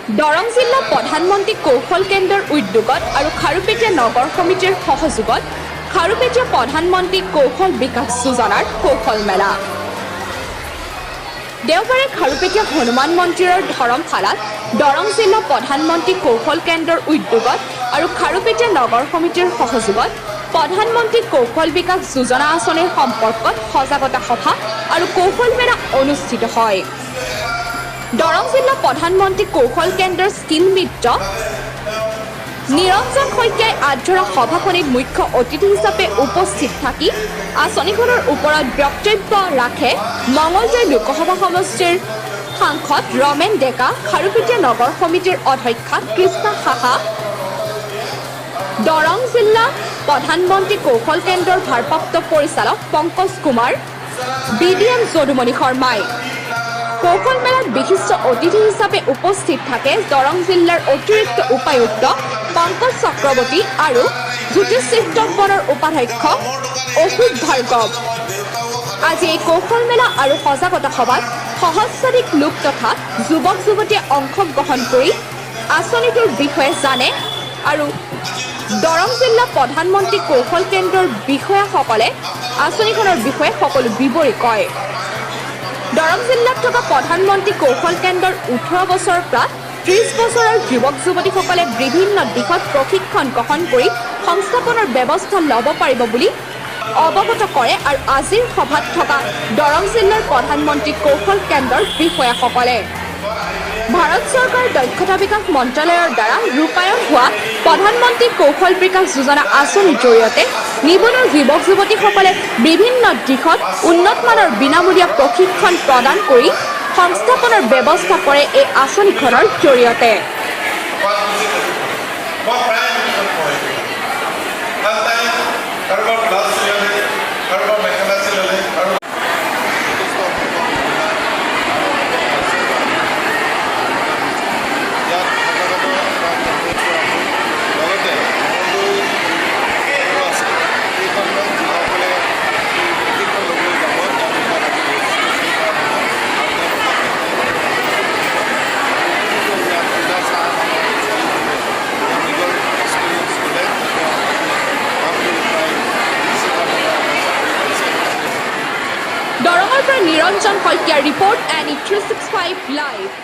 দৰং জিলা প্ৰধানমন্ত্ৰী কৌশল কেন্দ্ৰৰ উদ্যোগত আৰু খাৰুপেটীয়া নগৰ সমিতিৰ সহযোগত খাৰুপেটীয়া প্ৰধানমন্ত্ৰী কৌশল বিকাশ যোজনাৰ কৌশল মেলা। দেওবাৰে খাৰুপেটীয়া হনুমান মন্দিৰৰ ধৰমশালাত দৰং জিলা প্ৰধানমন্ত্ৰী কৌশল কেন্দ্ৰৰ উদ্যোগত আৰু খাৰুপেটীয়া নগৰ সমিতিৰ সহযোগত প্ৰধানমন্ত্ৰী কৌশল বিকাশ যোজনা আঁচনিৰ সম্পৰ্কত সজাগতা সভা আৰু কৌশল মেলা অনুষ্ঠিত হয়। দৰং জিলা প্ৰধানমন্ত্ৰী কৌশল কেন্দ্ৰৰ স্কিল মিত্ৰ নিৰঞ্জন শইকীয়াই আঁত ধৰা সভাখনিত মুখ্য অতিথি হিচাপে উপস্থিত থাকি আঁচনিখনৰ ওপৰত বক্তব্য ৰাখে মঙলদৈ লোকসভা সমষ্টিৰ সাংসদ ৰমেন ডেকা, খাৰুপেটীয়া নগৰ সমিতিৰ অধ্যক্ষা কৃষ্ণা সাহা, দৰং জিলা প্ৰধানমন্ত্ৰী কৌশল কেন্দ্ৰৰ ভাৰপ্ৰাপ্ত পৰিচালক Pankaj Kumar, B D M Jadumoni শৰ্মাই। কৌশল মেলাত বিশিষ্ট অতিথি হিচাপে উপস্থিত থাকে দৰং জিলাৰ অতিৰিক্ত উপায়ুক্ত পংকজ চক্ৰৱৰ্তী আৰু জ্যোতিষ চিত্ৰবনৰ উপাধ্যক্ষ অশোক ভাৰ্গৱ। আজি এই কৌশল মেলা আৰু সজাগতা সভাত সহস্ৰাধিক লোক তথা যুৱক যুৱতীয়ে অংশগ্ৰহণ কৰি আঁচনিটোৰ বিষয়ে জানে আৰু দৰং জিলা প্ৰধানমন্ত্ৰী কৌশল কেন্দ্ৰৰ বিষয়াসকলে আঁচনিখনৰ বিষয়ে সকলো বিৱৰি কয়। দৰং জিলাত থকা প্ৰধানমন্ত্ৰী কৌশল কেন্দ্ৰৰ 18 বছৰৰ পৰা 30 বছৰৰ যুৱক যুৱতীসকলে বিভিন্ন দিশত প্ৰশিক্ষণ গ্ৰহণ কৰি সংস্থাপনৰ ব্যৱস্থা ল'ব পাৰিব বুলি অৱগত কৰে আৰু আজিৰ সভাত থকা দৰং জিলাৰ প্ৰধানমন্ত্ৰী কৌশল কেন্দ্ৰৰ বিষয়াসকলে। ভাৰত চৰকাৰৰ দক্ষতা বিকাশ মন্ত্ৰালয়ৰ দ্বাৰা ৰূপায়ণ হোৱা প্ৰধানমন্ত্ৰী কৌশল বিকাশ যোজনা আঁচনিৰ জৰিয়তে নিবনুৱা যুৱক যুৱতীসকলে বিভিন্ন দিশত উন্নতমানৰ বিনামূলীয়া প্ৰশিক্ষণ প্ৰদান কৰি সংস্থাপনৰ ব্যৱস্থা কৰে এই আঁচনিখনৰ জৰিয়তে। মই প্ৰায় মিটিঙত পঢ়াই। কাৰণ তাই কাৰোবাৰ ব্লাউজ চিলালে, কাৰোবাৰ মেখেলা চিলালে, কাৰোবাৰ যথেষ্ট সংখ্যক মহিলা হৈছে। ইয়াত সজাগতা এটা কেম্পেইন কৰা হ'ল। লগতে মঙলদৈ কেন্দ্ৰ আছে, সেইখনত যিসকলে এই প্ৰশিক্ষণ ল'বলৈ যাব, তেওঁলোকক আজি ৰেজিষ্ট্ৰেশ্যন কৰা হ'ব আৰু তেওঁলোকক আৰু ইয়াত পূজা চাহ নামৰ ছোৱালীজনীয়ে তেওঁ নিজৰ এক্সপিৰিয়েঞ্চ ক'লে। তেওঁ কাম কৰি প্ৰায় 20 হাজাৰ টকা চাকৰি পাইছে। দৰঙৰ পৰা নিৰঞ্জন শইকীয়াৰ ৰিপৰ্ট, NE 365 live.